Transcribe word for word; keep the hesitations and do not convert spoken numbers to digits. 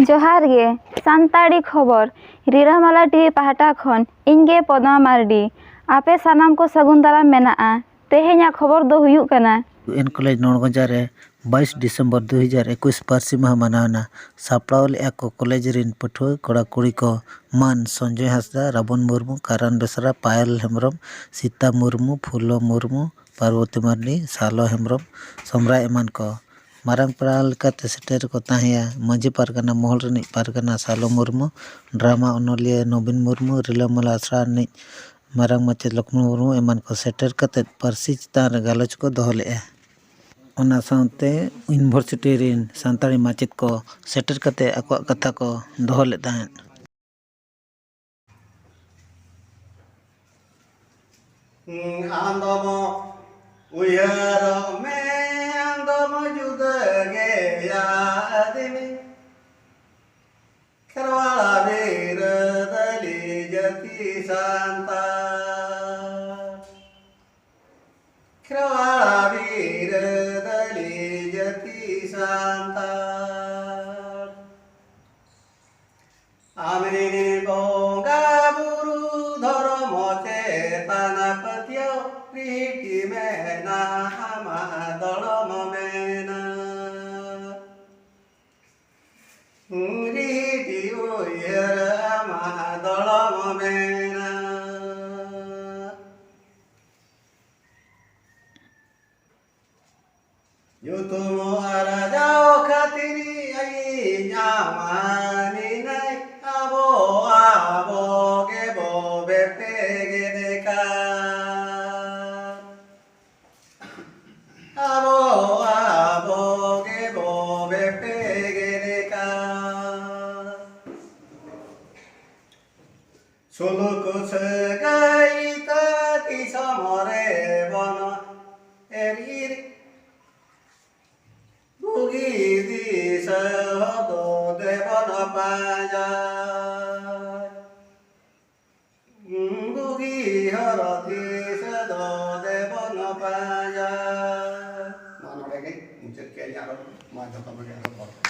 ᱡᱚᱦᱟᱨ ᱜᱮ᱾ ᱥᱟᱱᱛᱟᱲᱤ ᱠᱷᱚᱵᱚᱨ, ᱨᱤᱞᱟᱹᱢᱟᱞᱟ ᱴᱤᱵᱷᱤ ᱯᱟᱦᱴᱟ ᱠᱷᱚᱱ ᱤᱧ ᱜᱮ ᱯᱚᱫᱢᱟ ᱢᱟᱨᱰᱤ᱾ ᱟᱯᱮ ᱥᱟᱱᱟᱢ ᱠᱚ ᱥᱟᱹᱜᱩᱱ ᱫᱟᱨᱟᱢ ᱢᱮᱱᱟᱜᱼᱟ᱾ ᱛᱮᱦᱮᱧᱟᱜ ᱠᱷᱚᱵᱚᱨ ᱫᱚ ᱦᱩᱭᱩᱜ ᱠᱟᱱᱟ᱾ ᱮᱱ ᱠᱚᱞᱮᱡᱽ ᱱᱚᱲᱜᱚᱸᱡᱟ ᱨᱮ ᱵᱟᱭᱤᱥ ᱰᱤᱥᱮᱢᱵᱚᱨ ᱫᱩ ᱦᱟᱡᱟᱨ ᱮᱠᱩᱥ ᱯᱟᱹᱨᱥᱤ ᱢᱟᱦᱟ ᱢᱟᱱᱟᱣ ᱮᱱᱟ᱾ ᱥᱟᱯᱲᱟᱣ ᱞᱮᱫᱼᱟ ᱠᱚ ᱠᱚᱞᱮᱡᱽ ᱨᱤᱱ ᱯᱟᱹᱴᱷᱩᱣᱟᱹ ᱠᱚᱲᱟ ᱠᱩᱲᱤ ᱠᱚ ᱢᱟᱱ ᱥᱚᱧᱡᱚᱭ ᱦᱟᱸᱥᱫᱟ, ᱨᱟᱵᱚᱱ ᱢᱩᱨᱢᱩ, ᱠᱟᱨᱟᱱ ᱵᱮᱥᱨᱟ, ᱯᱟᱭᱮᱞ ᱦᱮᱢᱵᱨᱚᱢ, ᱥᱤᱛᱟ ᱢᱩᱨᱢᱩ, ᱯᱷᱩᱞᱚ ᱢᱩᱨᱢᱩ, ᱯᱟᱨᱵᱚᱛᱤ ᱢᱟᱨᱰᱤ, ᱥᱟᱞᱚ ᱦᱮᱢᱵᱨᱚᱢ, ᱥᱚᱢᱨᱟᱭ ᱮᱢᱟᱱ ᱠᱚ᱾ ᱢᱟᱨᱟᱝ ᱯᱮᱲᱟ ᱞᱮᱠᱟᱛᱮ ᱥᱮᱴᱮᱨ ᱠᱚ ᱛᱟᱦᱮᱸᱭᱟ ᱢᱟᱹᱡᱷᱤ ᱯᱟᱨᱜᱟᱱᱟ ᱢᱚᱦᱚᱞ ᱨᱤᱱᱤᱡ ᱯᱟᱨᱜᱟᱱᱟ ᱥᱟᱞᱚ ᱢᱩᱨᱢᱩ, ᱰᱨᱟᱢᱟ ᱚᱱᱚᱞᱤᱭᱟᱹ ᱱᱚᱵᱤᱱ ᱢᱩᱨᱢᱩ, ᱨᱤᱞᱟᱹᱢᱟᱞᱟ ᱟᱥᱲᱟ ᱨᱤᱱᱤᱡ ᱢᱟᱨᱟᱝ ᱢᱟᱪᱮᱛ ᱞᱚᱠᱷᱢᱚᱬ ᱢᱩᱨᱢᱩ ᱮᱢᱟᱱ ᱠᱚ ᱥᱮᱴᱮᱨ ᱠᱟᱛᱮ ᱯᱟᱹᱨᱥᱤ ᱪᱮᱛᱟᱱ ᱨᱮ ᱜᱟᱞᱚᱪ ᱠᱚ ᱫᱚᱦᱚ ᱞᱮᱫᱼᱟ᱾ ᱚᱱᱟ ᱥᱟᱶᱛᱮ ᱤᱭᱩᱱᱤᱵᱷᱟᱨᱥᱤᱴᱤ ᱨᱤᱱ ᱥᱟᱱᱛᱟᱲᱤ ᱢᱟᱪᱮᱛ ᱠᱚ ᱥᱮᱴᱮᱨ ᱠᱟᱛᱮ ᱟᱠᱚᱣᱟᱜ ᱠᱟᱛᱷᱟ ᱠᱚ ᱫᱚᱦᱚ ᱞᱮᱫ ᱛᱟᱦᱮᱸᱫ᱾ ᱟᱢ ᱫᱚᱢ ᱩᱭᱦᱟᱹᱨᱚᱜ ᱢᱮ, ᱟᱢ ᱫᱚᱢ ᱡᱩᱫᱟᱹ ᱜᱮᱭᱟ ᱟᱹᱫᱤᱢᱤ᱾ ᱠᱷᱮᱨᱣᱟᱲ ᱵᱤᱨᱟᱹᱫᱟᱹᱞᱤ ᱡᱟᱹᱛᱤ ᱥᱟᱱᱛᱟᱲ᱾ ᱠᱷᱮᱨᱣᱟᱲ ᱵᱤᱨᱟᱹᱫᱟᱹᱞᱤ ᱡᱟᱹᱛᱤ ᱥᱟᱱᱛᱟᱲ᱾ ᱟᱢᱨᱤᱱ ᱵᱚᱸᱜᱟ ᱵᱩᱨᱩ ᱫᱷᱚᱨᱚᱢ ᱪᱮᱛᱟᱱ ᱯᱟᱹᱛᱭᱟᱹᱣ ᱨᱤᱦᱤᱴᱤ ᱢᱮᱱᱟ, ᱟᱢᱟᱜ ᱫᱚᱲᱚᱢ ᱢᱮᱱᱟ᱾ ᱨᱤᱦᱤᱴᱤ ᱩᱭᱦᱟᱹᱨ ᱟᱢᱟᱜ ᱫᱚᱲᱚᱢ ᱢᱮᱱᱟ᱾ ᱧᱩᱛᱩᱢ ᱟᱨᱡᱟᱣ ᱠᱷᱟᱹᱛᱤᱨ ᱤᱧ ᱟᱢ ᱦᱟᱹᱱᱤ ᱱᱟᱹᱭ, ᱟᱵᱚ ᱟᱵᱚ ᱜᱮᱵᱚ ᱵᱮᱯᱮᱜᱮᱫ ᱠᱟᱱ᱾ ᱟᱵᱚ ᱟᱵᱚ ᱜᱮᱵᱚ ᱵᱮᱯᱮᱜᱮᱫ ᱠᱟᱱ᱾ ᱥᱩᱞᱩᱠ ᱥᱟᱹᱜᱟᱹᱭ ᱛᱮ ᱫᱤᱥᱚᱢ ᱨᱮ ᱵᱚᱱ ᱮᱨ ᱤᱨ᱾ ᱵᱩᱜᱤ ᱫᱤᱥᱟᱹ ᱫᱚ ᱫᱮᱵᱚᱱ ᱯᱟᱸᱡᱟᱭ᱾ ᱵᱩᱜᱤ ᱦᱚᱨ ᱫᱤᱥᱟᱹ ᱫᱚ ᱫᱮᱵᱚᱱ ᱯᱟᱸᱡᱟᱭ᱾ ᱢᱟ ᱱᱚᱰᱮ ᱜᱮ ᱢᱩᱪᱟᱹᱫ ᱠᱮᱫ ᱟᱹᱧ, ᱟᱨᱚ ᱢᱟ ᱡᱚᱛᱚ ᱠᱚᱜᱮ ᱟᱨᱚ ᱫᱚᱦᱲᱟ᱾